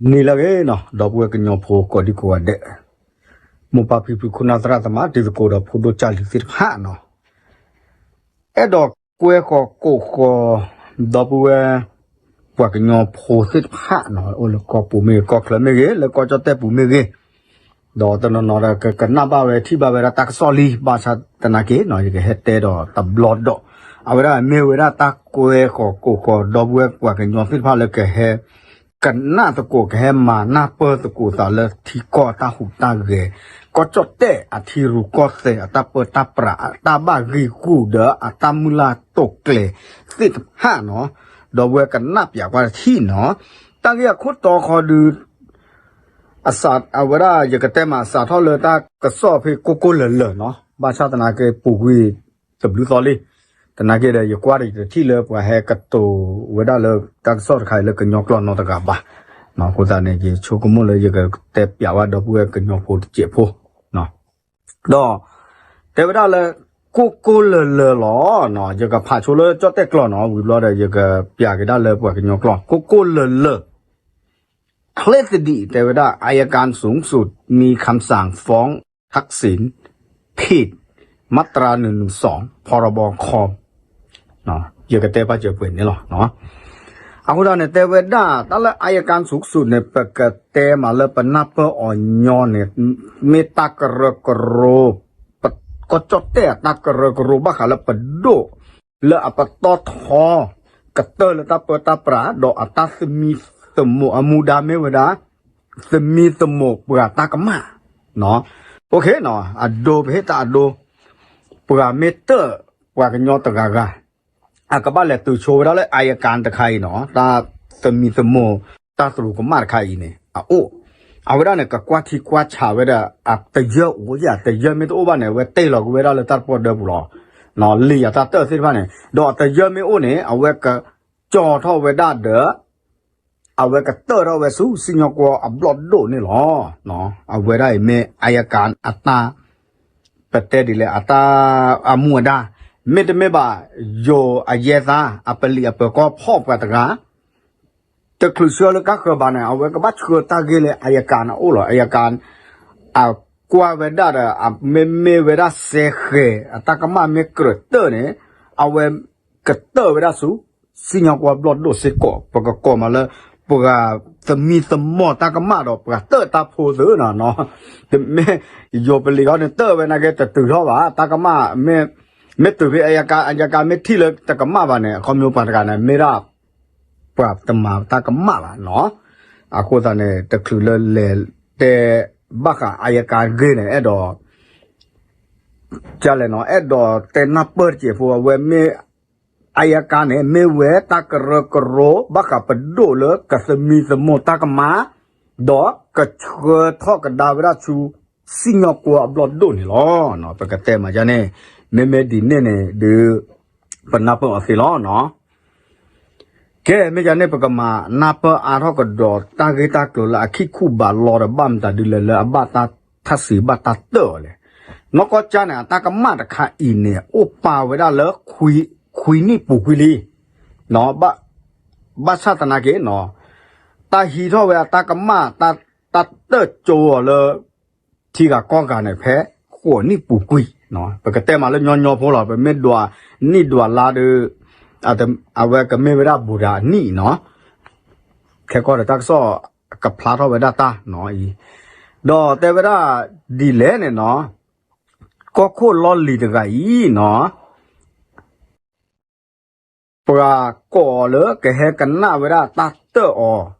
နံၤလၢအဂ့ၤနီၤ ဒီပုၢ်ဝဲၢ်ကညီဖိကိးဒံကိးဂၤဒဲး, မိၢ်ပၢ်ဖံဖုခိၣ်နၢ်သရၣ်သမါတံၤသကိးဒီးဖိဒိၣ်ကၢ်လံၤသ့ၣ်တဖၣ်နီၤ, အဲၣ်ဒိးကွဲဃီၤကိးဃီၤ ဒီပုၢ်ဝဲၢ် ပှၤကညီဖိသ့ၣ်တဖၣ်နီၤ အိၣ်လၢကီၢ်ပူၤမ့ၢ်ဂ့ၤ ကီၢ်ချၢမ့ၢ်ဂ့ၤ လၢကီၢ်ကၠီၣ်တဲၣ်ပူၤမ့ၢ်ဂ့ၤ, ဒီးတနီၤနီၤဒီးကကနၣ်ဘၣ်ဝဲထံၣ်ဘၣ်ဝဲဒၣ်တၢ်ကစီၣ်လံ ဘၣ်ဆၣ်သနာ်က့နီၤ ယကဟဲတဲဒီးတဘျီဒီး အဝဲဒၣ်မ့ၢ်ဝဲဒၣ်တၢ်ကွဲဃီၤကိးဃီၤ ဒီပုၢ်ဝဲၢ်ပှၤကညီသ့ၣ်တဖၣ်လၢကဟဲ ကနၣ်သကိး ကဟဲမၤနၢ်ပၢၢ်သကိးသးလၢထံကီၢ်တၢ်ဟူးတၢ်ဂဲၤ, ကီၢ်ကၠီၣ်တဲၣ်အထံရူၢ်ကီၢ်သဲး အတၢ်ပၢတၢ်ပြး အတၢ်ဘၣ်ဂံၢ်ဂူာ်ဒီးအတၢ်မုၢ်လၢ်တိာ်ကျဲၤသ့ၣ်တဖၣ်နီၤ, ဒီပုၢ်ဝဲၢ်ကနၣ်ပၠးကွၢ်တထံၣ်နီၤ, တၢ်ဂ့ၢ်အခိၣ်တီဃီဒု အဝဲဒၣ် ယကတဲမးစးထီၣ်လၢတၢ်ကစီၣ်ဖဲကိၢ်ကိၢ်လၢၤလၢၤနီၤ, ဘၣ်ဆၣ်သနာ်က့ပူၤကွံာ်တဘျုးသီလံ, သနာ်က့ဒီး ယကွၢ်ဒီးယတထံၣ်လၢပှၤဟဲကတိၤဝဲဒၣ်လၢတၢ်ကစီၣ်တခါအံၤလၢကညီကျိာ်နီတဂၤဘၣ်, အဃိသတးန့ၣ် ယဆိကမိၣ်လၢယကတဲပၠးဝဲဒီပုၢ်ဝဲၢ်ကညီဖိတစဲးဖိ ဒီး တဲဝဲဒၣ်လၢ ကိၢ်ကိၢ်လၢၤလၢၤလီၤ, ယကဖးဆိလၢကၠီၣ်တဲၣ်ကျိာ်နီၤ ဝံၤဘျီဒီး ယကပၠးက့ၤဒၣ်လၢပှၤကညီကျိာ် ကိၢ်ကိၢ်လၢၤလၢၤ ချ့သဒံး တဲဝဲဒၣ် อัยการสูงสุดมีคำสั่งฟ้อง ทักษิณ ผิดมาตราหนึ่งหนึ่งสอง พรบคอม ယကတဲဘၣ်စၢၤပှဲၤန့ၣ်လီၤ. အဃိသတးန့ၣ် တဲဝဲဒၣ် တၢ်လၢ อัยการสูงสุด န့ၣ် ပကတဲမးလၢပနၢ်ပၢၢ်အီၤညီန့ၣ် မ့ၢ်တၢ်ကရၢကရိ ကီၢ်ကၠီၣ်တဲၣ်အတၢ်ကရၢကရိဘၣ်ဃးလၢပဒိၣ် လၢအပတီၢ်ထီ ကတၢၢ်လၢတၢ်ပၢတၢ်ပြး ဒီးအတၢ်သမံသမိးအမူဒါမ့ၢ်ဝဲဒၣ် သမံသမိးပှၤတၢ်ကမၣ် အဒိ ပဟ့ၣ်တၢ်အဒိ ပှၤမ့ၢ်တၢၢ်ပှၤကညီတဂၤဂၤ အကဘၣ်လဲၤတုၤဆိဝဲဒၣ်လၢ อัยการ တခါအံၤနီၤ တၢ်သမံသမိး တၢ်သရူးကမၣ်တခါအံၤန့ၣ် အအိၣ် အဝဲဒၣ်န့ၣ် ကကွၢ်ထံကွၢ်ဆးဝဲဒၣ် အတယၢၢ်အိၣ်ဧါ တယၢၢ်မ့ၢ်တအိၣ်ဘၣ်န့ၣ် အဝဲတ့ၢ်လီၤက့ၤဝဲဒၣ်လၢတၢ်တပီၢ်ဒၢပူၤလီၤ. လံာ်အတၢ်တၢၢ်သ့ၣ်တဖၣ်န့ၣ် ဒီးအတယၢၢ်မ့ၢ်အိၣ်န့ၣ် အဝဲကကၠီထီၣ်ဝဲဒၣ်ဒီး အဝဲကတၢၢ်ထီၣ်ဝဲဆူစံၣ်ညီၣ်ကွီၢ်အဘျီၣ်ဒိၣ်န့ၣ်လီၤ. အဝဲဒၣ်အံၤမ့ၢ် อัยการ အတၢ် ပတဲဒ်လဲၣ် အတၢ်အမူအဒါ မ့တမ့ၢ်ဘၣ် ယိၤအယဲၢ်သါ အပလံာ်အပၢၤကီၢ်ဖီၣ်ပှၤတဂၤ တချုးဆှၢလၢကါဃၢၤဘၣ်န့ၣ် အဝဲကဘၣ်ဆှၢတၢ်ဂ့ၢ်လၢ อัยการ အအိၣ်လီၤ. อัยการ အကွၢ်ဝဲဒၣ်ဒီး အမ့မ့ၢ်ဝဲဒၣ်စဲဃဲၤ အတၢ်ကမၣ်မ့ၢ်ကြၢးတၢၢ်န့ၣ် အဝဲကတၢၢ်ဝဲဒၣ်ဆူ စံၣ်ညီၣ်ကွီၢ်ဘျီၣ်ဒိၣ်စ့ၢ်ကီး ပကကိးမးလၢ ပှၤသမံသမိးတၢ်ကမၣ်ဒီးပှၤတၢၢ်တၢ်ဖိသ့နီၤ တမ့ၢ် ယိၤပလံာ်ခီန့ၣ် တၢၢ်ဝဲနာ်က့တတုၤထီၣ်ဘၣ် တၢ်ကမၣ် မ့ၢ်တုၤဖဲ อัยการ อัยการ မ့ၢ်ထံၣ်လၢတကမၣ်ဘၣ်န့ၣ် အခီပညီပှၤတဂၤန့ၣ် မ့ၢ်ဒၣ် ပှၤတမၤတၢ်ကမၣ်ဘၣ်နီၤ အဃိသတးန့ၣ် တချုးလၢလဲၤတဲဘၣ်ဃး อัยการ ဂ့ၢ်န့ၣ် အဲၣ်ဒိး ကလဲၣ်နီၤ အဲၣ်ဒိးတဲနၢ်ပၢၢ်တစဲးဖိ အဝဲမ့ၢ် อัยการ န့ၣ် မ့ၢ်ဝဲတၢ်ကရၢကရိ ဘၣ်ဃးပဒိၣ်လၢကသမံသမိးတၢ်ကမၣ် ဒီးကဆှၢထီၣ်ကဒါဝဲဒၣ်ဆူ စံၣ်ညီၣ်ကွီၢ်အဘျီၣ်ဒိၣ်န့ၣ်လီၤ. ပကတဲမးယါန့ၣ် မ့မ့ၢ်ဒ်န့ၣ်န့ၣ်ဒုး ပနၢ်ပၢၢ်အီၤသ့လီၤနီၤ ကဲ မ့ၢ်ယါန့ၣ် ပကမၤနၢ်ပၢၢ်အါထီၣ်ကဒီးတၢ်ဂ့ၢ်တၢ်ကျိၤလၢအခံခူဘးလီၤဒီး ဘၣ်မတၤဒုးလဲၣ်လၢအဘၣ်တၢ်ထၣ်စံးဘၣ်တၢ်တၢၢ်အီၤလဲၣ်. နီၢ်ကီၢ်ကၠၢန့ၣ် အတၢ်ကမၣ်တခါအံၤန့ၣ် အိၣ်ပာ်ဝဲဒၣ်လၢ ခွံနံၣ်ပူၤကွံာ်လံ ဘၣ်ဆၣ်သနာ်က့နီၤ တၢ်ဟံးထီၣ်ဝဲအတၢ်ကမၣ် တၢ်တၢၢ်ကၠိအီၤလၢ ထံဂၤကီၢ်ဂၤန့ၣ် ဖဲဃိးနံၣ်ပူၤကွံာ်, ပကတဲမးလၢညီညီဖိလီၤ, ပမ့ၢ်ဒွးနံၣ်ဒွးလါဒီး အဝဲကမ့ၢ်ဝဲဒၣ်ဘူးဒၤအနံၣ်နီၤ, ခဲကီၢ်ဒီးတၢ်ကစီၣ်ကဖျါထီၣ်ဝဲဒၣ်တၢ်နီၤအံၤ, ဒီးတဲဝဲဒၣ်ဒ်လဲၣ်န့ၣ်နီၤ, ကီၢ်ခိၣ်လီၢ်လံၤတဂၤအံၤနီၤ ပှၤကိးအီၤလၢကဟဲကနၣ်ဝဲဒၣ်တၢ်တၢၢ်အီၤ,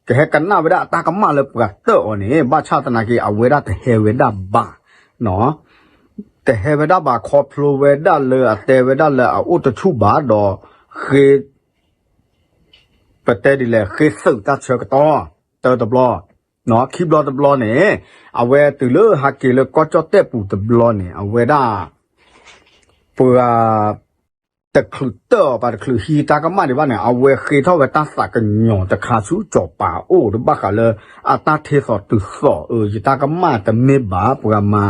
ကဟဲကနၣ်ဝဲဒၣ်အတၢ်ကမၣ်လၢပှၤတၢၢ်အီၤန့ၣ် ဘၣ်ဆၣ်သနာ်က့ အဝဲဒၣ်တဟဲဝဲဒၣ်ဘၣ်, တဟဲဝဲဒၣ်ဘၣ်ခီဖျိဝဲဒၣ်လၢအတဲဝဲဒၣ်လၢအအိၣ်တဆူၣ်ဘၣ်ဒီး ဃ့ ပတဲဒ်လဲၣ် ဃ့သုးတၢ်ဆၢကတီၢ် တၢတဘျီ, ခံဘျီတဘျီန့ၣ် အဝဲတုၤလၢဟးက့ၤလၢကီၢ်ကၠီၣ်တဲၣ်ပူၤတဘျီန့ၣ် အဝဲဒၣ် ပှၤ တချုးတၢၢ်အီၤ ပှၤတချုးဟံးတၢ်ကမၣ်ဒံးဘၣ်န့ၣ် အဝဲဃ့ထီၣ်ဝဲတၢ်သးကညီၤတခါဆူစီၤပၤအအိၣ် တဘၣ်ဃးလၢ အတၢ်ထ့သိးတုၤသိး အၢ ယတၢ်ကမၣ်တမ့ၢ်ဘၣ် ပှၤမၤ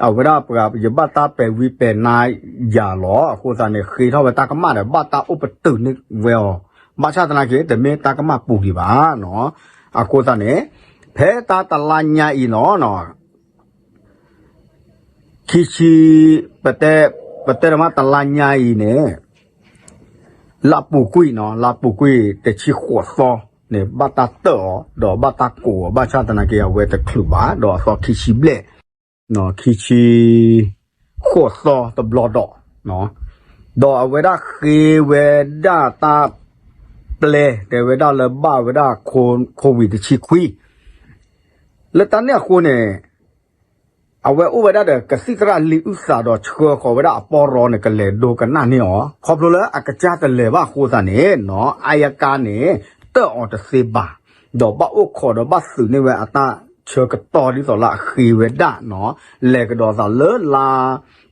အဝဲဒၣ်ပှၤ ယဘၣ်တၢ်ပဲာ်ဝံပဲာ်နါယၤလီၤ. အဃိသတးန့ၣ် ဃ့ထီၣ်ဝဲတၢ်ကမၣ်ဒီး ဘၣ်တၢ်အိၣ်ပတုာ်န့ၢ်ဝဲအီၤ, ဘၣ်ဆၣ်သနာ်က့ တမ့ၢ်တၢ်ကမၣ်ပူၤဒံးဘၣ်နီၤ. အဃိသတးန့ၣ် ဖဲတၢ်တလါညါအံၤနီၤ ခံဆံ ပတဲ ပတဲတမးတလါညါအံၤန့ၣ် လါပူၤကွံာ်နီၤ လါပူၤကွံာ်တဆံဃိးသီန့ၣ် ဘၣ်တၢ်တၢၣ်အီၤ ဒီးဘၣ်တၢ်ကိးအီၤ ဘၣ်ဆၣ်သနာ်က့ အဝဲတချုးဘၣ် ဒီးအသီခံဆံဘျဲၣ် ခံဆံ ဃိးသီတဘျီဒီး ဒီးအဝဲဒၣ်ဃ့ဝဲဒၣ်တၢ်ပျဲ တဲဝဲဒၣ်လၢဘၣ်ဝဲဒၣ် COVID တဆံခွံ လၢတၢ်န့ၣ်အဃိန့ၣ် အဝဲအိၣ်ဝဲဒၣ်ဒီးကသံၣ်သရၣ်လံာ်အုၣ်သးဒီးဆှၢဃီၤဝဲဒၣ်အပီရီန့ၣ် ကလဲၤဒိကနၣ်န့ၢ်အီၤ ခီဖျိလၢအကစၢ်တလဲၤဘၣ်အဃိသတးန့ၣ်နီၤ အယကါန့ၣ် တၢၣ်အီၤတသ့ဘၣ် ဒီးဘၣ်အိၣ်ခိးဒီးဘၣ်သုးန့ၢ်ဝဲအတၢ်ဆၢကတီၢ်ဒ်သိးလၢအဃ့ဝဲဒၣ်နီၤ လဲၤကဒီးသးလၢလါ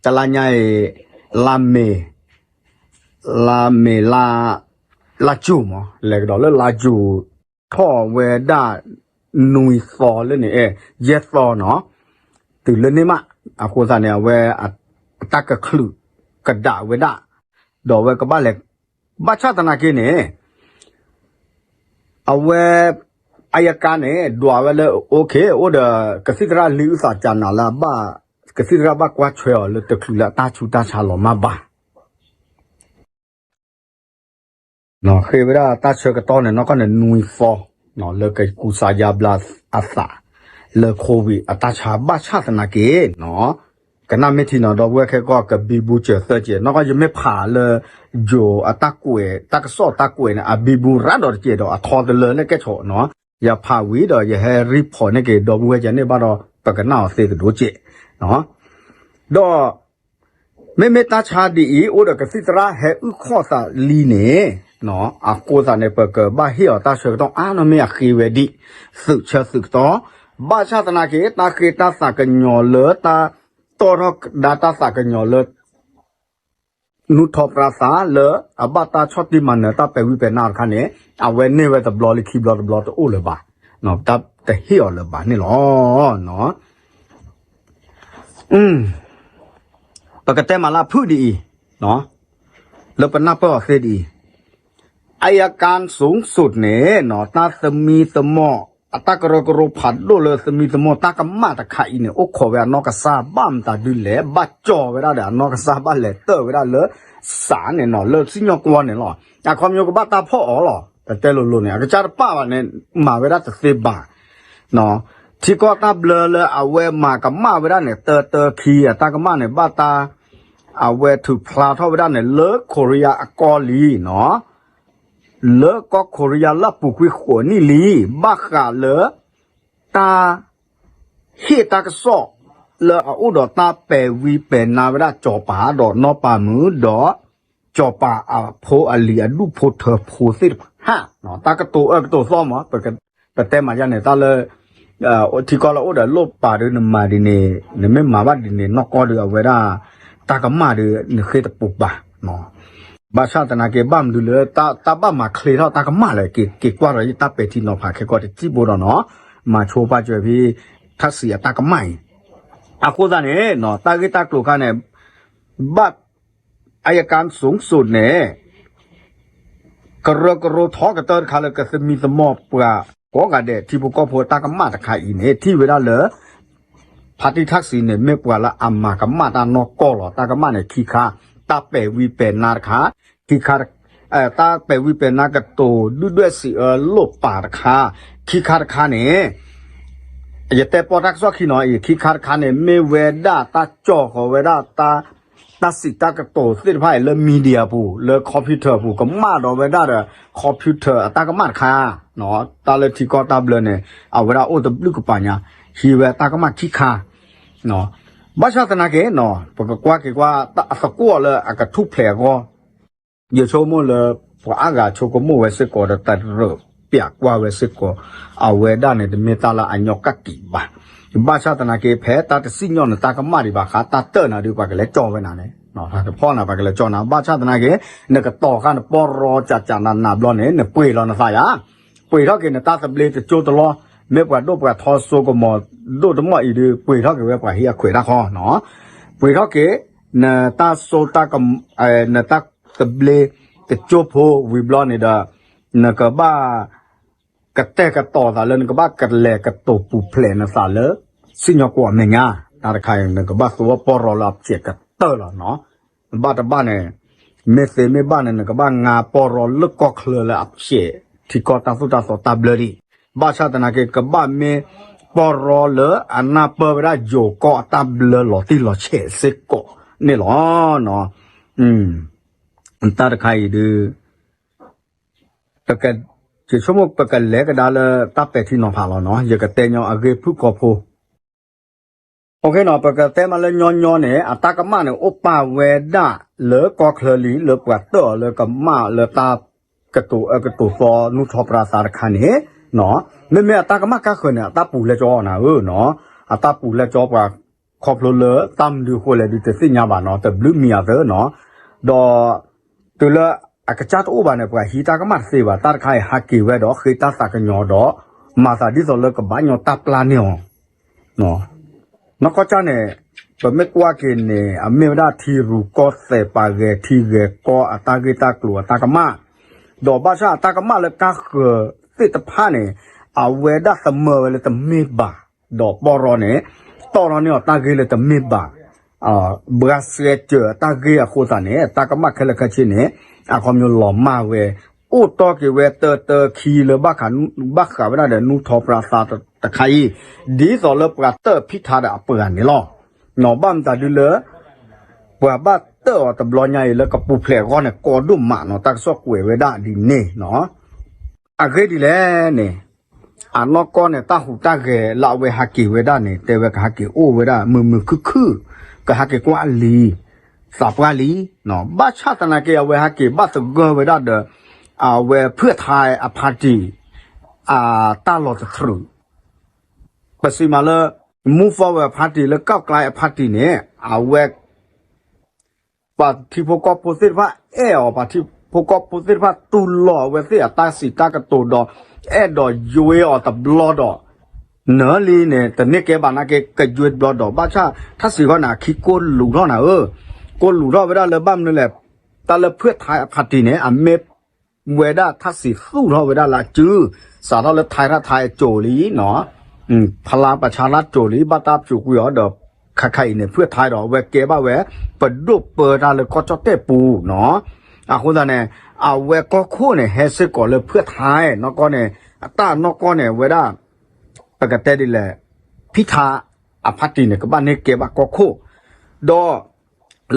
တလါညါအံၤ လါမ့ၤ လါမ့ၤလါ လါကၠူၣ်မး လဲၤကဒီးလၢလါကၠူၣ် ထီၣ်ဝဲဒၣ် နွံသီလၢန့ၣ် အဲ ယဲၢ်သီနီၤ တုၤလၢန့ၣ်မး အဃိသတးန့ၣ် အဝဲ အတၢ်ကချုးကဒါဝဲဒၣ် ဒီးအဝဲကဘၣ်လဲၤ ဘၣ်ဆၣ်သနာ်က့န့ၣ် အဝဲ အယကါန့ၣ် ဒွးဝဲလၢ OK အိၣ်ဒီးကသံၣ်သရၣ်လံာ်အုၣ်သးကနၤလၢအဘၣ် ကသံၣ်သရၣ်ဘၣ်ကွၢ်ထွဲအီၤလၢတချုးလၢအတၢ်ဆူးတၢ်ဆါလီၤမၢ်ဘၣ် ဃ့ဝဲဒၣ်တၢ်ဆၢကတီၢ်န့ၣ် နီၢ်ကီၢ်န့ၣ် နွံသီ လၢကကူစါယါဘျါအသး လၢ COVID အတၢ်ဆါ ဘၣ်ဆၣ်သနာ်က့ ကနၣ်မ့ၢ်ထံနီၤ ဒီပုၢ်ဝဲၢ်ခဲကီၢ် ကဘံဘူစၢၤသၢက့ၤ နီၢ်ကီၢ်ယမ့ၢ်ဖးလၢ ယိၤအတၢ်ကွဲး တၢ်ကစီၣ်တၢ်ကွဲးန့ၣ် အဘံဘူရၤဒီးတက့ၢ်ဒီး အထီတလၢလၢကဲၣ်ဆိးနီၤ ယဖးဝံၤဒီးယဟဲ report န့ၢ်က့ၤ ဒီပုၢ်ဝဲၢ်ကန့ၢ်ဘၣ်ဒီး ပကနၣ်အီၤသ့ကဒိၣ်က့ၢ် ဒီး မ့မ့ၢ်တၢ်ဆါဒ်အံၤ အိၣ်ဒီးကသံၣ်သရၣ်ဟဲအုၣ်ခီၣ်သးလံန့ၣ် အဃိသတးန့ၣ် ပကဘၣ်ဟ့ၣ်အီၤတၢ်ဆၢကတီၢ် အါနီၢ်မ့ၢ်အဃ့ဝဲဒ် သုးဆၢသုးကတီၢ် ဘၣ်ဆၣ်သနာ်က့ တၢ်ဃ့တၢ်သးကညီၤလၢတၢ်တီၣ်ထီၣ်ကဒါတၢ်သးကညီၤလၢ နူၢ်ထီၣ်ပြါသးလၢ အဘၣ်တၢ်ဆီၣ်တံၢ်မၤနၢၤတၢ်ပဲာ်ဝံပဲာ်နါတခါန့ၣ် အဝဲန့ၢ်ဝဲတဘျီလံခံဘျီတဘျီတအိၣ်လၢၤဘၣ်, တၢ်တဟ့ၣ်အီၤလၢၤဘၣ်န့ၣ်လီၤ. ပကတဲမၤလၢဖုၣ်ဒ်အံၤ, လၢပနၢ်ပၢၢ်အီၤသ့ဒ်အံၤ, အယကါ สูงสุด န့ၣ် တၢ်သမံသမိး အတၢ်ကရၢကရိဖးဒိၣ်လၢသမံသမိးတၢ်ကမၣ်တခါအံၤန့ၣ် အိၣ်ခိးဝဲအနီၢ်ကစၢ်ဘၣ်မတၤဒုလဲၣ်, ဘၣ်ကၠီၤဝဲဒၣ်ဒီးအနီၢ်ကစၢ်ဘၣ်လဲၤတၢၢ်ဝဲဒၣ်လၢ စး န့ၣ်နီၤ လၢစံၣ်ညီၣ်ကွီၢ်န့ၣ်လီၤ. အခီပညီကဘၣ်တၢ်ဖီၣ်အီၤလီၤ. ပတဲလိၤလိၤန့ၣ် အကစၢ်တပာ်ဘၣ်န့ၣ် မၤဝဲဒၣ်တသ့ဘၣ် ထံကီၢ်တၢ်ဘျၢလၢအဝဲမၤကမၣ်ဝဲဒၣ်န့ၣ် တၢတၢခံ အတၢ်ကမၣ်န့ၣ် ဘၣ်တၢ် အဝဲထုးဖျါထီၣ်ဝဲဒၣ်န့ၣ် လၢခိရံယါအကီၢ်လံနီၤ, လၢကီၢ်ခိရံယါလၢအပူၤကွံာ်ဃိးနံၣ်လံ, ဘၣ်ဃးလၢ တၢ် ဟ့ၣ်တၢ်ကစီၣ် လၢအအိၣ်ဒီးတၢ်ပဲာ်ဝံပဲာ်နါဝဲဒၣ်စီၤပၤဒီးနီၢ်ပၤမုၣ်ဒီး စီၤပၤအဖိအလံၤအဒူၣ်ဖိထၢဖိသ့ၣ်တဖၣ်, တၢ်ကတိၤအၢကတိၤသီမး ပတဲမၤယါန့ၣ် တၢ်လၢ ထံကီၢ်လၢအိၣ်ဒီးလိၣ်ပာ်ဒီးနမၤဒ်န့ၣ် နမ့ၢ်မၤဘၣ်ဒ်န့ၣ် နီၢ်ကီၢ်ဒီးအဝဲဒၣ် တၢ်ကမၣ်ဒီးနဃ့တပူၤဘၣ် ဘၣ်ဆၣ်သနာ်က့ ဘၣ်မနုၤလၢ တၢ်ဘၣ်မၤချ့ထီၣ်တၢ်ကမၣ်လဲၣ် က့ၤကွၢ်ဒီးယတၢ်ပဲာ်ထံနီၤဖးခဲကီၢ်တစံၣ်ဖိဒီးနီၤ, မၤဆိပာ်စၢၤဖဲ ထၣ်စံးအတၢ်ကမၣ်အံၤ, အဃိသတးန့ၣ် တၢ်ဂ့ၢ်တၢ်ကျိၤခါန့ၣ် ဘၣ် အယကါ สูงสุด န့ၣ် ကရၢကရိထီကတၢၢ်တခါလၢကသမံသမိးပှၤကိးဂၤဒဲး ထံဖိကီၢ်ဖိတၢ်ကမၣ်တခါအံၤန့ၣ် ထံၣ်ဝဲဒၣ်လၢ ဖါတံၢ်ထၣ်စံးန့ၣ် မ့ၢ်ပှၤလၢအမၤကမၣ်တၢ်နီၢ်ကီၢ်လီၤ. တၢ်ကမၣ်န့ၣ် ခံခါ, တၢ်ပဲာ်ဝံပဲာ်နါတခါ, ခံခါ တၢ်ပဲာ်ဝံပဲာ်နါကတိၤဒုၣ်ဒွဲၣ်စံးအၢလိၣ်ပာ်တခါ, ခံခါတခါန့ၣ် ယတဲပီၢ်တၢ်ကစီၣ်ခံနီၤအံၤ ခံခါတခါန့ၣ် မ့ၢ်ဝဲဒၣ်တၢ်ကၠီၤဃီၤဝဲဒၣ် တၢ်စံးတၢ်ကတိၤသ့ၣ်တဖၣ်အံၤလၢ media ပူၤ လၢ computer ပူၤ ကမၣ်ဒီးဝဲဒၣ်ဒီး computer အတၢ်ကမၣ်တခါ, တၢ်လၢထံကီၢ်တၢ်ဘျၢန့ၣ် အဝဲဒၣ်အိၣ်တဘျုးကပၤညါ ဟံးဝဲတၢ်ကမၣ်ခံခါ, ဘၣ်ဆၣ်သနာ်က့ ပကကွၢ်က့ၤကွၢ်အသကိးလၢအကထူၣ်ဖျဲးအဂီၢ် ယဆိကမိၣ်လၢ ပှၤအါဂၤဆိကမိၣ်ဝဲစ့ၢ်ကီးဒီးတရၢးပျးကွၢ်ဝဲစ့ၢ်ကီး အဝဲဒၣ်န့ၣ် တမ့ၢ်တၢ်လၢအညီကပ်းက့ၤဘၣ်. ဘၣ်ဆၣ်သနာ်က့ ဖဲတၢ်တစံၣ်ညီၣ်နတၢ်ကမၣ်ဒံးဘၣ်ဃး တၢ်တၢၢ်နၤဒုး ပှၤကလဲၤကၠီဝဲနၤန့ၣ် တၢ်တဖီၣ်နၤ ပှၤကလဲၤကၠီနၤ ဘၣ်ဆၣ်သနာ်က့ နကတီၤဃာ်နပီၢ်ရီကးကးနးနးဘျီန့ၣ် နပှ့ၤလီၤနသးယါ ပှ့ၤထီၣ်က့ၤနတၢ်သဘျ့တကၠိတလီၢ်, မ့ၢ်ပှၤဒိၣ်ပှၤထီစိကမီၤဒိၣ်တမီၢ်အံၤဒီး ပှ့ၤထီၣ်က့ၤဝဲပှၤဟံးအခွဲးတၢ်ဃီနီၤ, ပှ့ၤထီၣ်က့ၤ နတၢ်စိတၢ်က နတၢ်သဘျ့တကၠိဖိဝံၤဘျီန့ၣ်ဒီး နကဘၣ် က ကတဲာ်ကတီၤသးလၢနကဘၣ်ကလဲၤကတိၤပူၤဖျဲးနသးလၢ စံၣ်ညီၣ်ကွီၢ်အမဲာ်ညါ, တၢ်တခါအံၤ နကဘၣ်သူဝဲပီၢ်ရီလၢအဖျဲးကတၢၢ်လီၤနီၤ. ဘၣ်တဘၣ်န့ၣ် မ့ၢ်သ့မ့ၢ်ဘၣ်န့ၣ် နကဘၣ်ငါပီၢ်ရီလၢကီၢ်ချၢလၢအဖျဲး ထံကီၢ်တၢ်သိၣ်တၢ်သီတၢ်ဘျၢဒံး, ဘၣ်ဆၣ်သနာ်က့ ကဘၣ်မ့ၢ်ပီၢ်ရီလၢအနၢ်ပၢၢ်ဝဲဒၣ်ယိၤကီၢ်အတၢ်ဘျၢလီၤတံၢ်လီၤဆဲးစ့ၢ်ကီးန့ၣ်လီၤ. တၢ်တခါအံၤဒုး ယဆိကမိၣ်ပကလဲၤကဒါလၢတၢ်ပဲာ်ထံနီၤဖးလီၤနီၤ, ယကတဲညီအဂ့ၢ်ဖုၣ်ကိာ်ဖိ ပကတဲမးလၢညီညီန့ၣ် အတၢ်ကမၣ်န့ၣ် အိၣ်ပာ်ဝဲဒၣ်လၢကီၢ်ချၢလံ လၢပှၤတၢၣ်အီၤလၢကမၣ်လၢတၢ်ကတိၤအၢကတိၤသီ နူၢ်ထီၣ်ပြါသးတခါန့ၣ်, မ့မ့ၢ်အတၢ်ကမၣ်ကါဃၢၤန့ၣ် အတၢ်ပူၤလဲကၠီနၤဧၢနီၤ, အတၢ်ပူၤလဲကၠီပှၤ ခီဖျိလၢတၢ်မနုၤအဃိလဲၣ်ဒုးတသ့ၣ်ညါဘၣ်နီၤ, တဘျုးမံၤအသးနီၤ, ဒီး တုၤလၢအကစၢ်တအိၣ်ဘၣ်န့ၣ် ပှၤဟံးတၢ်ကမၣ်တသ့ဘၣ်, တၢ်တခါအံၤဟးက့ၤဝဲဒီး ဃ့တၢ်သးကညီၤဒီး မၤသးဒ်သိးလၢကဘၣ်ညီတၢ်ပျၢ်န့ၢ်အီၤ, နီၢ်ကီၢ်ကၢ်န့ၣ် ပမ့ၢ်ကွၢ်က့ၤန့ၣ် အမ့ၢ်ဝဲဒၣ်ထံရူၢ်ကီၢ်သဲးပှၤဂဲၤထံဂဲၤကီၢ်အတၢ်ဂ့ၢ်တၢ်ကျိၤအတၢ်ကမၣ်, ဒီးဘၣ်ဆၣ်အတၢ်ကမၣ်လၢကါဃၢၤသ့ၣ်တဖၣ်န့ၣ် အဝဲဒၣ်သမၢဝဲလၢတမ့ၢ်ဘၣ်, ဒီးပီၢ်ရီန့ၣ် တီၢ်ထီၣ်န့ၢ်အီၤတၢ်ဂ့ၢ်လၢတမ့ၢ်ဘၣ် ဘှါဆှဲစၢၤအတၢ်ဂ့ၢ်အဃိသတးန့ၣ် တၢ်ကမၣ်ခဲလၢာ်ခဲဆ့န့ၣ် အခီပညီလီၤမၢ်ဝဲ အိၣ်တီၢ်က့ၤဝဲတၢတၢခံလၢဘၣ်ဃးဝဲဒၣ်ဒီး နူၢ်ထီၣ်ပြါသးတခါအံၤ ဒ်သိးလၢပှၤတၢၣ်ဖံးထါဒီးအပှၤန့ၣ်လီၤ. ဘၣ်မတၤဒုလၢ ပှၤဘၣ်တၢၣ်အီၤတဘျီညါအံၤလၢကပူၤဖျဲးအဂီၢ်န့ၣ် ကီဒိၣ်မးနီၤ, တၢ်ကစီၣ်ကွဲးဝဲဒၣ်ဒ်န့ၣ်နီၤ. အဂ့ၢ်ဒ်လဲၣ်န့ၣ် အနီၢ်ကီၢ်န့ၣ် တၢ်ဟူးတၢ်ဂဲၤလၢအဝဲဟးက့ၤဝဲဒၣ်န့ၣ် တဲဝဲကဟးက့ၤအိၣ်ဝဲဒၣ်မုာ်မုာ်ခုၣ်ခုၣ်, ကဟးက့ၤကွၢ်လံ, သးပှၢ်လံ, ဘၣ်ဆၣ်သနာ်က့ အဝဲဟးက့ၤဘၣ်သဂၢၢ်ဝဲဒၣ်ဒီး အဝဲဖုၣ်ထါအဖါတံၣ် အတၢ်လီၤတတြူာ်, ပစံးမးလၢ Move Forward အဖါတံၣ်လၢ ကၣ်ကျါအဖါတံၣ်န့ၣ် အဝဲ ပှၤထံဖိကီၢ်ဖိသ့ၣ်တဖၣ်အဲၣ်အီၤ, ပှၤထံဖိကီၢ်ဖိသ့ၣ်တဖၣ်တူၢ်လိာ်အဝဲသ့ၣ်အတၢ်စံးတၢ်ကတိၤဒီး အဲၣ်ဒိးယွ့အီၤတဘျီဒီး နၢၤလံန့ၣ် တန့ၢ်ကဲဘၣ်နာ်က့ ကယွ့တဘျီဒီး ဘၣ်ဆၣ်ထၣ်စံးဃီန့ၣ် အခံကိၢ်လူးထီၣ်နၤဧၢ, ကိၢ်လူးထီၣ်ဝဲဒၣ်လၢဘၣ်မနုၤလဲၣ်, တၢ်လၢဖုၣ်ထါအဖါတံၣ်န့ၣ် အမ့ၢ်ဝဲဒၣ်ထၣ်စံးသူၣ်ထီၣ်ဝဲဒၣ်လၢအစု, စးထီၣ်လၢထဲရၣ်ထဲအစိၤလံနီၤ, ဖလါပဆါလၢစိၤလံ ဘၣ်တၢ်ဖျိးကွံာ်အီၤဒီး ခါခါအံၤန့ၣ် ဖုၣ်ထါဒီး အဝဲကဲဘၣ်ဝဲ ပဒိၣ်ပၢတၢ်လၢကီၢ်ကၠီၣ်တဲၣ်ပူၤနီၤ. အဃိသတးန့ၣ် အဝဲကီၢ်ခိၣ်န့ၣ် ဟဲစ့ၢ်ကီးလၢဖုၣ်ထါနီၢ်ကီၢ်န့ၣ်, အတၢ်နီၢ်ကီၢ်န့ၣ် ဝဲဒၣ် ပကတဲဒ်လဲၣ်, ဖံထါအဖါတံၣ်န့ၣ် ကဘၣ်န့ၢ်ကဲဘၣ်ကီၢ်ခိၣ်, ဒီး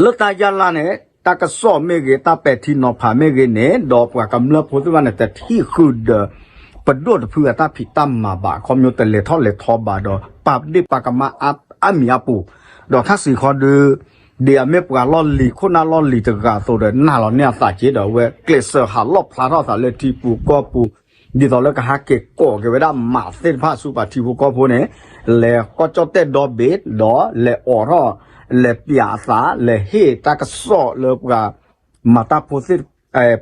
လၢတၢ်ယါလါန့ၣ် တၢ်ကစီၣ်မ့ၢ်ဂ့ၤ တၢ်ပဲာ်ထံနီၤဖးမ့ၢ်ဂ့ၤန့ၣ် ဒီးပှၤကမျၢၢ်ဖိသ့ၣ်တဖၣ်န့ၣ် တထံၣ်ဃုာ်ဒီး ပဒိၣ်တဖုအတၢ်ဖံးတၢ်မၤဘၣ်, အခီပညီတလဲၤထီၣ်လဲၤထီဘၣ်ဒီး ပာ်ဒ့ၣ်ပာ်ကမၣ်အါမံၤအါပူၤ, ဒီးထၣ်စံးဃီဒု ဒ်အမ့ၢ်ပှၤလီၢ်လံၤ ခိၣ်နၢ်လီၢ်လံၤတဂၤအသိးဒီး နာ်လီၤန့ၢ်အသးက့ၤဒီး အဝဲကျဲးစၢးဟးလီၣ်ဖျါထီၣ်အသးလၢထံပူၤကီၢ်ပူၤ ဒ်သိးလၢကဟးက့ၤကိးက့ၤဝဲဒၣ်မးသ့ၣ်တဖၣ်ဆူပှၤထံဖိကီၢ်ဖိန့ၣ် လဲၤကီၢ်ကၠီၣ်တဲၣ်ဒီဘ့ၣ်ဒီး လဲၤအိးထီၣ် လဲၤပျးအသး လဲၤဟ့ၣ်တၢ်ကစီၣ်လၢပှၤ မၤတၢ်ဖိသ့ၣ်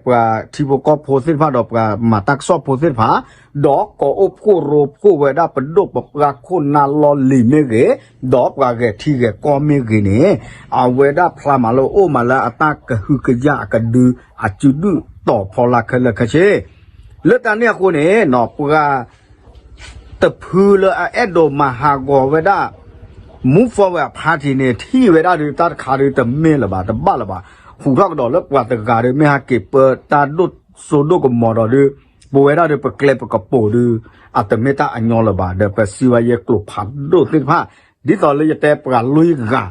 ပှၤထံဖိကီၢ်ဖိသ့ၣ်တဖၣ်ဒီးပှၤမၤတၢ်ကစီၣ်ဖိသ့ၣ်တဖၣ်, ဒီးကိးအိၣ်ဖှိၣ်ရိဖှိၣ်ဝဲဒၣ်ပဒိၣ်ပပှၢ်ခိၣ်နၢ်လီၢ်လံၤမ့ၢ်ဂ့ၤ, ဒီးပှၤဂဲၤထံဂဲၤကီၢ်မ့ၢ်ဂ့ၤန့ၣ်, အဝဲဒၣ်ဖျါမးလၢအိၣ်မးလၢအတၢ်ကဟုကယာ်အကဒု အစုဒုၣ်တီၤဖီလာ်ခဲလၢာ်ခဲဆ့, လၢတၢ်န့ၣ်အဃိန့ၣ် ပှၤ တဖုလၢအအဲၣ်ဒိးမၤဟးဂီၤဝဲဒၣ် Move Forward Party န့ၣ် ထံၣ်ဝဲဒၣ်ဒုး တၢ်တခါဒုး တမ့ၢ်လၢၤဘၣ် တဘၣ်လၢၤဘၣ်, ဟူးထီၣ်ကဒီးလၢပှၤတဂၤဒုး မ့ၢ်ဟဲက့ၤပၢတၢ်ဒိၣ်စိဒိၣ်ကမီၤဒီးဒုး ပဝဲဒၣ်ဒုး ပကျဲပကပိာ်ဒုး အတမ့ၢ်တၢ်အညီလၢၤဘၣ် ဒီးပစံးဝဲယဲကျိၤဖးဒိၣ်သ့ၣ်တဖၣ် ဒ်သိးလၢယတဲပှၤလွံၢ်ဂၤ,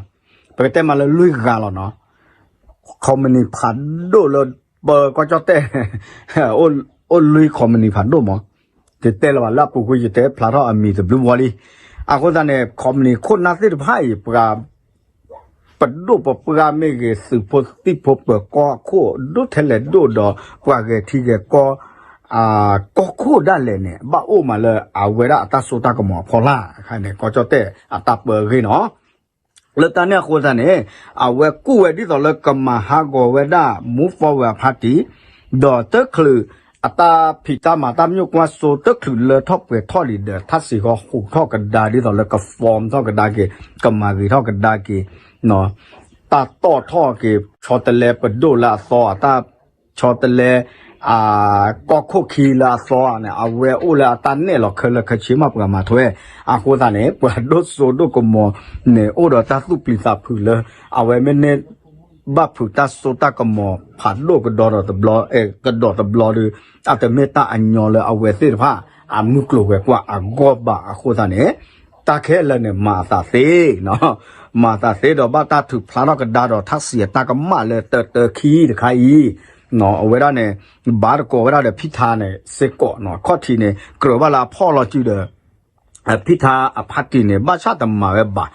ပကတဲမးလၢလွံၢ်ဂၤလီၤနီၤ company ဖးဒိၣ်လၢ ပကီၢ်ကၠီၣ်တဲၣ် အိၣ်လွံၢ် company ဖးဒိၣ်မး, တတဲလၢၤဘၣ်လၢအပူၤကွံာ် ယတဲဖျါထီၣ်အမံၤတဘျုးဘီလံ. အဃိသတးန့ၣ် company ခိၣ်နၢ်သ့ၣ်တဖၣ်အံၤ ပှၤ ပဒိၣ်ပပှၢ်မ့ၢ်ဂ့ၤ သုးဖိသံၣ်ဖိပၢၤကီၢ်ခိၣ်ဒိၣ်ထဲလဲၣ်ဒိၣ်ဒီး ပှၤဂဲၤထံဂဲၤကီၢ် ကီၢ်ခိၣ်ဒၣ်လဲာ်န့ၣ် ဘၣ်အိၣ်မးလၢအဝဲဒၣ်အတၢ်စိတၢ်ကမီၤအဖီလာ် အခါန့ၣ် ကီၢ်ကၠီၣ်တဲၣ်အတၢ်ပၢအဂ့ၢ်နီၤ လၢတၢ်န့ၣ်အဃိသတးန့ၣ် အဝဲကူၣ်ဝဲဒ်သိးလၢကမၤဟးဂီၤဝဲဒၣ် Move Forward Party ဒီးတချုးအတၢ်ဖံးတၢ်မၤတၢ်မညိၣ်ကွၢ်စိ တချုးလၢထီၣ်ပှဲၤထီၣ်လံဒီး ထၣ်စံးဃီဟူးထီၣ်ကဒါဒ်သိးလၢက form ထီၣ်ကဒါက့ၤ ကမၤဂ့ၤထီၣ်ကဒါက့ၤ တၢ်တီၣ်ထီၣ်က့ၤ ဆီတလဲပဒိၣ်လၢအသီအတၢ် ဆီတလဲ ကီၢ်ခိၣ်ခံလၢအသီန့ၣ် အဝဲအိၣ်လၢအတၢ်နဲၣ်လီၤခဲလၢာ်ခဲဆ့မး ပှၤမၤထွဲ. အဃိသတးန့ၣ် ပှၤဒိၣ်စိဒိၣ်ကမီၤန့ၣ် အိၣ်ဒီးတၢ်သူၣ်ပျံၤသးဖုးလၢ အဝဲမ့ၢ်န့ၢ်ဘၣ်ဖုးတၢ်စိတၢ်ကမီၤဖးဒိၣ်ကဒီးဒီးတဘျီ, ကဒီးတဘျီဒီး အတမ့ၢ်တၢ်အညီလၢအဝဲသ့ၣ်တဖၣ် အမုၢ်ကျိၤဝဲၤကွာ်အဂီၢ်ဘၣ်အဃိသတးန့ၣ် တၢ်ခဲလၢာ်န့ၣ် မၤအသးသ့, မၤအသးသ့ဒီးဘၣ်တၢ်ထုးဖျါထီၣ်ကဒါဒီးထၣ်စံးအတၢ်ကမၣ်လၢတၢတၢခံတခါအံၤ, အဝဲဒၣ်န့ၣ် ဘၣ်တကိးဝဲဒၣ်ဒီးဖံထါန့ၣ်စ့ၢ်ကီး, ခီၣ်ထံးန့ၣ် ကြၢးဘၣ်လၢအဖီၣ်လီၤစုဒီး ဖံထါအဖါတံၢ်န့ၣ် ဘၣ်ဆၣ်တမၤဝဲဘၣ်,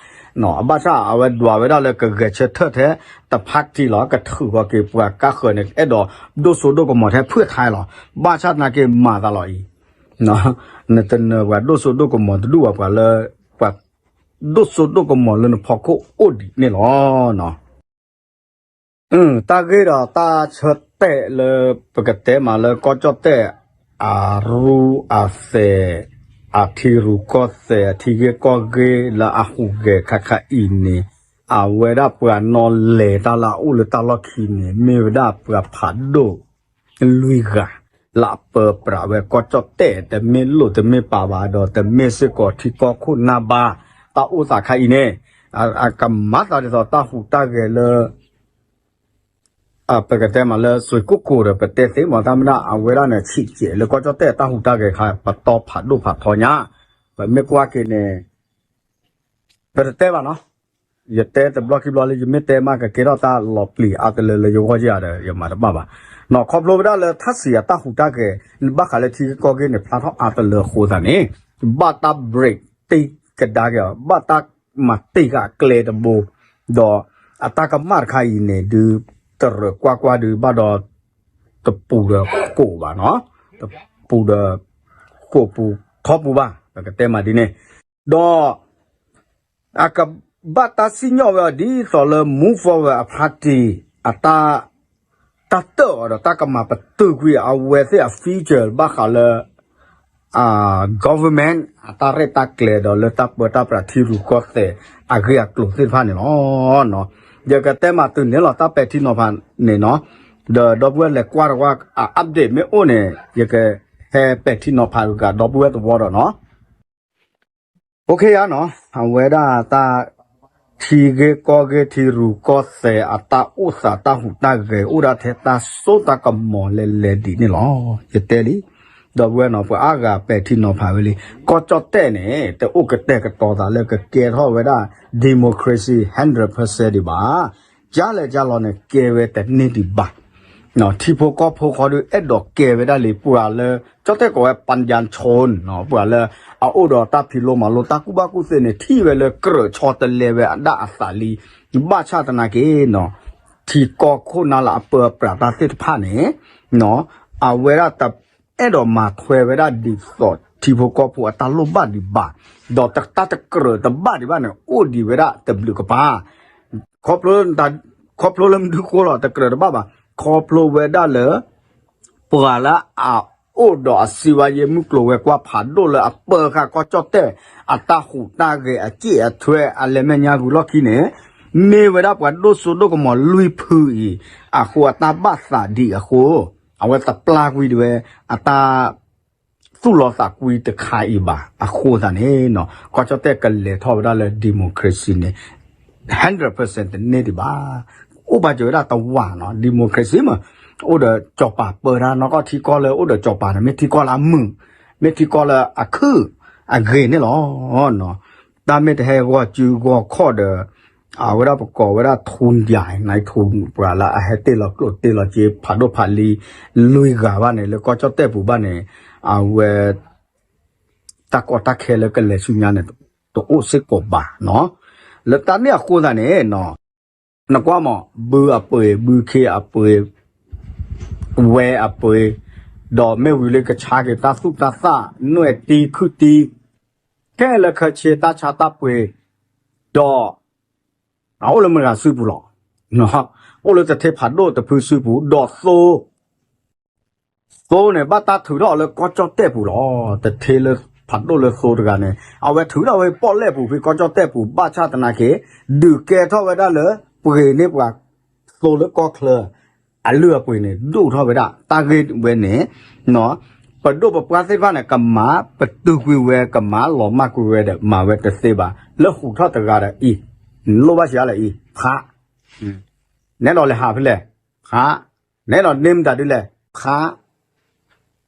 ဘၣ်ဆၣ်အဝဲဒွးဝဲဒၣ်လၢကဂဲၤဆၢထၢၣ်ထဲတဖါတံၢ်လီၤ, ကထုးဃီၤက့ၤပှၤကါဃၢၤန့ၣ် အဲၣ်ဒိးဒိၣ်စိဒိၣ်ကမီၤထဲဖုၣ်ထါလီၤ, ဘၣ်ဆၣ်သနာ်က့မၤသးလီၤအံၤ နတနၢၤပှၤဒိၣ်စိဒိၣ်ကမီၤတဒူၣ်ဘၣ်, ပှၤလၢ ပှၤဒိၣ်စိဒိၣ်ကမီၤလၢနဖီခိၣ်အိၣ်ဒံးန့ၣ်လီၤ. တၢ်ဂ့ၢ်ဒီးတၢ်ဆၢတဲာ်လၢပကတဲမးလၢကီၢ်ကၠီၣ်တဲၣ် အရူအသဲး အထံရူၢ်ကီၢ်သဲး အထံဂ့ၢ်ကီၢ်ဂ့ၢ်လၢအဟူးဂဲၤခါခါအံၤန့ၣ် အဝဲဒၣ်ပှၤနီၣ်လဲၤတၢ်လၢအအိၣ်လၢတၢ်လီၢ်ခံန့ၣ် မ့ၢ်ဝဲဒၣ်ပှၤဖးဒိၣ် လွံၢ်ဂၤ လၢအပၢပြးဝဲကီၢ်ကၠီၣ်တဲၣ် တမ့ၢ်လိၣ်တမ့ၢ်ပာ်ဘၣ်ဒီး တမ့ၢ်စ့ၢ်ကီးထံကီၢ်ခိၣ်နၢ်ဘၣ် တၢ်အိၣ်သးခါအံၤန့ၣ် အကမၤသးဒ်သိးတၢ်ဟူးတၢ်ဂဲၤလၢ ပကတဲမးလၢ စွ့ၤကိၣ်ကိၤဒီး ပတဲသ့မးတၢ်မ့ၢ်ဒၣ် အဝဲဒၣ်န့ၣ် ဆံးစဲးလၢကီၢ်ကၠီၣ်တဲၣ်တၢ်ဟူးတၢ်ဂဲၤခါ ပတီၢ်ဖးဒိၣ်ဖးထီညါ, ပမ့ၢ်ကွၢ်က့ၤန့ၣ် ပတတဲဘၣ်နီၤ, ယတဲတဘျီခံဘျီလၢ ယမ့ၢ်တဲမးကကဲထီၣ်တၢ်လီၤပျံၤအါတလၢလၢယဂီၢ်ယၤဒီး ယမၤတဘၣ်ဘၣ်. ခီဖျိဝဲဒၣ်လၢထၣ်စံးအတၢ်ဟူးတၢ်ဂဲၤ ဘၣ်ဃးလၢထံဂ့ၢ်ကီၢ်ဂ့ၢ်န့ၣ် ဖျါထီၣ်အါတလၢအဃိသတးန့ၣ် ဘၣ်တၢ် break တ့ၢ်ကဒါက့ၤအီၤ ဘၣ်တၢ်မၤတ့ၢ်ဃာ်အကျဲတဘိ ဒီးအတၢ်ကမၣ်တခါအံၤန့ၣ် ဒုးတရၢၣ်ကွၢ်ကွၢ်ဒုးဘၣ်ဒီး တပူၤဒီးကိၣ်ဘၣ်နီၤ, တပူၤဒီးကိၣ်ပူၤထီပူၤဘၣ် ပကတဲမးဒ်န့ၣ်, ဒီး အကဘၣ်တၢ်စံၣ်ညီၣ်ဝဲအီၤဒ်သိးလၢ Move Forward အဖါတံၢ် အတၢ် တၢ်တၢၣ်အီၤဒီးတၢ်ကမၤပတုာ်ကွံာ်အဝဲသ့ၣ်အ future ဘၣ်ဃးလၢ government အတၢ်ရဲၣ်တၢ်ကျဲၤဒီးလၢတၢ်ပၢတၢ်ပြးထံရူၢ်ကီၢ်သဲးအဂ့ၢ်အကျိၤသ့ၣ်တဖၣ်န့ၣ်လီၤ. ယကတဲမးတုၤန့ၣ်လီၤ တၢ်ပဲာ်ထံနီၤဖးန့ၣ်နီၤ, ဒီးဒီပုၢ်ဝဲၢ်လဲၤကွၢ်တဝါ အ update မ့ၢ်အိၣ်န့ၣ် ယကဟဲပဲာ်ထံနီၤဖးဂ့ၤဒီပုၢ်ဝဲၢ်သဝီဒီးနီၤ OK ယါနီၤ, အဝဲဒၣ်တၢ် ထံဂ့ၢ်ကီၢ်ဂ့ၢ်ထံရူၢ်ကီၢ်သဲးအတၢ်အိၣ်သးတၢ်ဟူးတၢ်ဂဲၤ အိၣ်ဒၣ်ထဲတၢ်စိတၢ်ကမီၤလဲၤလဲၤဒံးန့ၣ်လီၤ. ယတဲလံ, ဒီပုၢ်ဝဲၢ်နီၤ ပှၤအါဂၤပဲာ်ထံနီၤဖးဝဲလံ, ကီၢ်ကၠီၣ်တဲၣ်န့ၣ် တအိၣ်ကတဲာ်ကတီၤသးလၢကကဲထီၣ်ဝဲဒၣ် democracy hundred percent ဒံးဘၣ် ကလဲၤကလီၤန့ၣ် ကဲဝဲတန့ၢ်ဒံးဘၣ်. ထံဖိကီၢ်ဖိဃီဒီး အဲၣ်ဒိးကဲဝဲဒၣ်လံ ပှၤလၢ ကၠီၣ်တဲၣ်ကိးဝဲ ပှၤယၤဆိၣ် ပှၤလၢ အအိၣ်ဒီးတၢ်ဖံးလိမၤလိ တၢ်ကူၣ်ဘၣ်ကူၣ်သ့န့ၣ် ထံၣ်ဝဲလၢကြၢးဆီတလဲဝဲအဒၣ်အသးလံ. ဘၣ်ဆၣ်သနာ်က့နီၤ ထံကီၢ်ခိၣ်နၢ်လၢအပၢပြးတၢ်သ့ၣ်တဖၣ်န့ၣ် အဝဲဒၣ်တ အဲၣ်ဒိးမၤထွဲဝဲဒၣ်ဒ်သိးထံဖိကီၢ်ဖိအတၢ်လိၣ်ဘၣ်ဒံးဘၣ်, ဒီးတၢ်တကြၢးတဘၣ်ဒံးဘၣ်န့ၣ် အိၣ်ဒံးဝဲဒၣ်တဘျုးကပၤ ခီဖျိလၢမနုၤဃိလီၤ တကြၢးတဘၣ်ဘၣ်, ခီဖျိဝဲဒၣ်လၢ ပှၤလၢအအိၣ်ဒီးအစံးဝါယဲမုၢ်ကျိၤဝဲၤကွာ်ဖးဒိၣ်လၢအပၢဃာ်ကီၢ်ကၠီၣ်တဲၣ် အတၢ်ဟူးတၢ်ဂဲၤအစ့ၣ်အထွဲအလဲၤမဲာ်ညါဂုၤလီၢ်ခံန့ၣ် မ့ၢ်ဝဲဒၣ်ပှၤဒိၣ်စိဒိၣ်ကမီၤလွံၢ်ဖုအံၤ အဃိအတၢ်ဘၣ်သးဒ်အဃိ အဝဲသပျၢ်ကွံာ်ဒံးဝဲ အတၢ် သူၣ်လီသးကွံတခါအံၤဘၣ်. အဃိသတးန့ၣ်နီၤ ကီၢ်ကၠီၣ်တဲၣ်ကလဲၤထီၣ်ဝဲဒၣ်လၢ democracy န့ၣ် hundred percent တန့ၢ်ဒံးဘၣ်. အိၣ်ဘၣ်စၢၤဝဲဒၣ်တဝၢနီၤ democracy မး အိၣ်ဒီးကၠီၤပၤပၢတၢ်နီၢ်ကီၢ် ထံကီၢ်လၢအိၣ်ဒီးကၠီၤပၤန့ၣ် မ့ၢ်ထံကီၢ်လၢအမုာ် မ့ၢ်ထံကီၢ်လၢအခုၣ်အဂ့ၤန့ၣ်လီၤ. တၢ်မ့ၢ်တဟဲဂီၢ်စုဂီၢ်ခီၣ်ဒီး အဝဲဒၣ်ပကိးဝဲဒၣ် ထူယၤ နၢၤထူ ပှၤလၢအဟဲတ့ၢ်လီၤကျိၣ်တ့ၢ်လီၤစ့ဖးဒိၣ်ဖးလံၤ လွံၢ်ဂၤဘၣ်န့ၣ် လၢကီၢ်ကၠီၣ်တဲၣ်ပူၤဘၣ်န့ၣ် အဝဲ တၢ်ကီတၢ်ခဲလၢကလဲၤဆူညါန့ၣ် တအိၣ်စ့ၢ်ကီးဘၣ်နီၤ. လၢတၢ်န့ၣ်အဃိသတးန့ၣ်နီၤ နကွၢ်မး ဘုအပှ့ၤ ဘုခ့အပှ့ၤ ဝဲအပှ့ၤ ဒီးမ့ၢ်ဝံၤလၢကဆါက့ၤတၢ်သူၣ်တၢ်သၣ် နွဲၣ်တံခုၣ်တံ ခဲလၢာ်ခဲဆ့တၢ်ဆါတၢ်ပှ့ၤ ဒီး အအိၣ်လၢမတၤစုပူၤလီၤ. အိၣ်လၢတထ့ဖးဒိၣ်တဖုစုပူၤ ဒီးသိ သိန့ၣ် ဘၣ်တၢ်ထုးထီၣ်အီၤလၢကီၢ်ကၠီၣ်တဲၣ်ပူၤလီၤ. တထ့လၢဖးဒိၣ်လၢသိတဂၤန့ၣ် အဝဲထုးထီၣ်ဝဲပီၣ်လဲၣ်ပူၤဖဲကီၢ်ကၠီၣ်တဲၣ်ပူၤ ဘၣ်ဆၣ်သနာ်က့ ဒုးကဲထီၣ်ဝဲဒၣ်လၢ ပှ့ၤန့ၢ်ပှၤသိလၢကီၢ်ချၢ အလုၢ်အပှ့ၤန့ၣ် ဒိၣ်ထီၣ်ဝဲဒၣ် တၢ်ဂ့ၢ်ဝဲန့ၣ် ပဒိၣ်ပပှၢ်သ့ၣ်တဖၣ်န့ၣ် ကမၤပတုာ်ကွံာ်ဝဲ ကမၤလီၤမၢ်ကွံာ်ဝဲဒီး မၤဝဲတသ့ဘၣ်. လၢဟူးထီၣ်တဂၤဒီးအံၤ လိၣ်ဘၣ်ဆံးအါလဲၣ်အံၤ ဖး နဲဒီးလဲၤဟးဖဲလဲၣ် ဖး နဲဒီးန့ၢ်မတၤဒ်လဲၣ် ဖး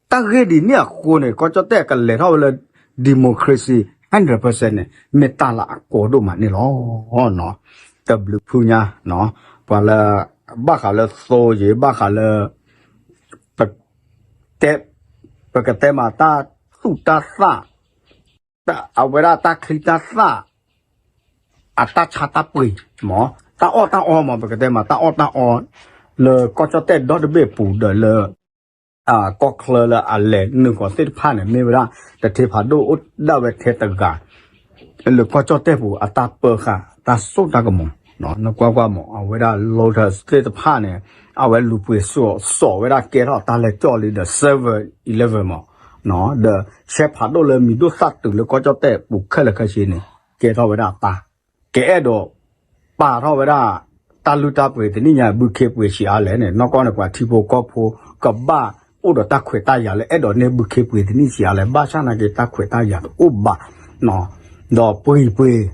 တၢ်ဂ့ၢ်ဒ်န့ၣ်အဃိန့ၣ် ကီၢ်ကၠီၣ်တဲၣ်ကလဲၤထီၣ်ဝဲလၢ democracy hundred percent န့ၣ် မ့ၢ်တၢ်လၢအကီဒိၣ်မးန့ၣ်လီၤ. တဘျုးဖုညါ ပှၤလၢ ဘၣ်ဃးလၢသိယံၤ ဘၣ်ဃးလၢ ပ တဲ ပကတဲမးတၢ်သူၣ်တၢ်သၣ် အဝဲဒၣ်တၢ်ချံတၢ်သၣ် အတၢ်ဆါတၢ်ပှ့ၤ မ့ၢ် တၢ်အီၣ်တၢ်အီမ့ၢ် ပကတဲမး တၢ်အီၣ်တၢ်အီ လၢကီၢ်ကၠီၣ်တဲၣ်ဒီတဘ့ၣ်ပူၤဒီးလၢ ကီၢ်ချၢလၢအလဲၤနုာ်ဃီၤသ့ၣ်တဖၣ်န့ၣ် မ့ၢ်ဝဲဒၣ် တထ့ဖးဒိၣ်အိၣ်ဒၣ်ဝဲထဲတဂၤ လၢကီၢ်ကၠီၣ်တဲၣ်ပူၤ အတၢ်ပၢဃာ် တၢ်စိတၢ်ကမီၤ နကွၢ်ကွၢ်မ့ၢ် အဝဲဒၣ် Lotus သ့ၣ်တဖၣ်န့ၣ် အဝဲလူၤပှ့ၤစိာ်ဝဲဒၣ်ကဲထီၣ်တၢ်လဲၤကၠီၣ်လံဒီး seven eleven မ့ၢ် ဒီး ဆဲးဖးဒိၣ်လၢမံၤဒိၣ်သၣ်တုၤလၢကီၢ်ကၠီၣ်တဲၣ်ပူၤခဲလၢာ်ခဲဆ့န့ၣ် ကဲထီၣ်ဝဲဒၣ်တၢ် ကအဲၣ်ဒိး ပာ်ထီၣ်ဝဲဒၣ် တၢ်လုၢ်တၢ်ပှ့ၤတနံၣ်ညါ ဘုခ့ပှ့ၤဆံးအါလဲၣ်န့ၣ် နီၢ်ကီၢ်န့ၣ် ပှၤထံဖိကီၢ်ဖိ ကဘၣ်အိၣ်ဒီးတၢ်ခွဲးတၢ်ယာ်လၢ အဲၣ်ဒိးန့ၢ်ဘုခ့ပှ့ၤတနံၣ်ဆံးအါလဲၣ် ဘၣ်ဆၣ်နာ်က့ တၢ်ခွဲးတၢ်ယာ်တအိၣ်ဘၣ် ဒီးပှ့ၤပှ့ၤ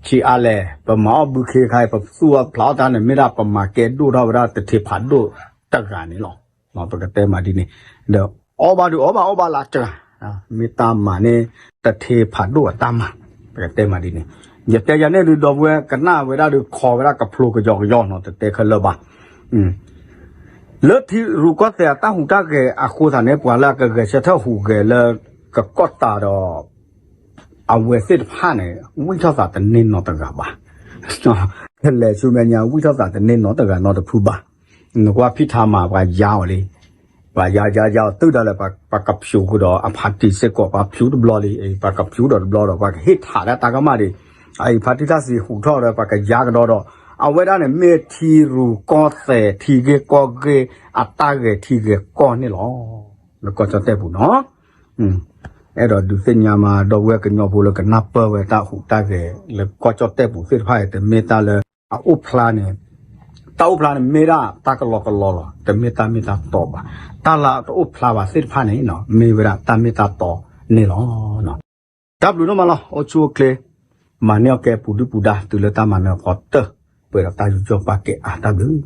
ဆံးအါလဲၣ် ပမၤအီၣ်ဘုခ့ခါအံၤ ပသူၣ်အီၣ်ဖျးအီၣ်တၢ်န့ၣ် မ့ၢ်ဒၣ်ပမၤကဲဒိၣ်ထီၣ်ဝဲဒၣ် တထ့ဖးဒိၣ်တဂၤန့ၣ်လီၤ. ပကတဲမးဒ်န့ၣ် ဒီးအီၣ်ဘၣ်ဒုးအီၣ်ဘၣ်အီၣ်ဘၣ်လၢအစှၤ မ့ၢ်တၢ်မၤန့ၣ် တထ့ဖးဒိၣ်အတၢ်မၤ ပကတဲမးဒ်န့ၣ် ယတဲယၤန့ၣ်ဒုး ဒီပုၢ်ဝဲၢ်ကနၣ်ဝဲဒၣ်ဒုး ခိးဝဲဒၣ်ကဖျိကယီကယီနီၤ တတဲခဲလၢာ်ဘၣ် လၢထံရူၢ်ကီၢ်သဲးအတၢ်ဟူးတၢ်ဂဲၤအဃိသတးန့ၣ် ပှၤလၢအကဂဲၤဆၢထၢၣ်ဟူးဂဲၤလၢ ကကီၢ်တးဒီး အဝဲသ့ၣ်တဖၣ်န့ၣ် ဝံၢ်ထီၣ်သးတန့ၢ်နီတဂၤဘၣ် ကလဲၤဆူမဲာ်ညါ ဝံၢ်ထီၣ်သးတန့ၢ်နီတဂၤနီတဖုဘၣ် နကွၢ်ဖံးထးမၤပှၤယါအီၤလံ ပှၤယါယါယါအီၤတုၤဒၣ်လဲာ် ပှၤကဖၠူကဒီးအဖါတံၢ်စ့ၢ်ကီး ပှၤဖၠူတဘျီလံ ပှၤကဖၠူဒီးတဘျီဒီး ပှၤကဟ့ၣ်ထးဒၣ်တၢ်ကမၣ်ဒံး အအံၤဖါတံၢ်တၢ်စံးဟူးထီၣ်ဒီး ပှၤကယါကဒီးဒီး အဝဲဒၣ်န့ၣ် မ့ၢ်ထံရူၢ်ကီၢ်သဲးထံဂ့ၢ်ကီၢ်ဂ့ၢ် အတၢ်ဂဲၤထံဂဲၤကီၢ်န့ၣ်လီၤ. လၢကီၢ်ကၠီၣ်တဲၣ်ပူၤနီၤ အဲၣ်ဒိးဒုးသ့ၣ်ညါမး ဒီပုၢ်ဝဲၢ်ကညီဖိလၢကနၢ်ပၢၢ်ဝဲတၢ်ဟူးတၢ်ဂဲၤလၢကီၢ်ကၠီၣ်တဲၣ်ပူၤသ့ၣ်တဖၣ်အံၤ တမ့ၢ်တၢ်လၢ အအိၣ်ဖျါန့ၣ် တၢ်အိၣ်ဖျါန့ၣ် မ့ၢ်ဒၣ်တၢ်ကလီကလီလီၤ တမ့ၢ်တၢ်မ့ၢ်တၢ်တီဘၣ် တၢ်လၢတအိၣ်ဖျါဘၣ်သ့ၣ်တဖၣ်န့ၣ် မ့ၢ်ဝဲဒၣ်တၢ်မ့ၢ်တၢ်တီန့ၣ်လီၤ. တၢ်ဘျုးဒိၣ်မးလီၤ အိၣ်ဆူၣ်အိၣ်ချ့ မၤန့ၢ်အီၣ်ကဲပူၤဒုၣ်ပူၤဒါ တုၤလၢတၢ်မၤနၢၤအဖီတၢၢ် ပှဲၤဒီးတၢ်ယူးယီၣ်ပာ်ကဲအါ တၢ်ဘျုး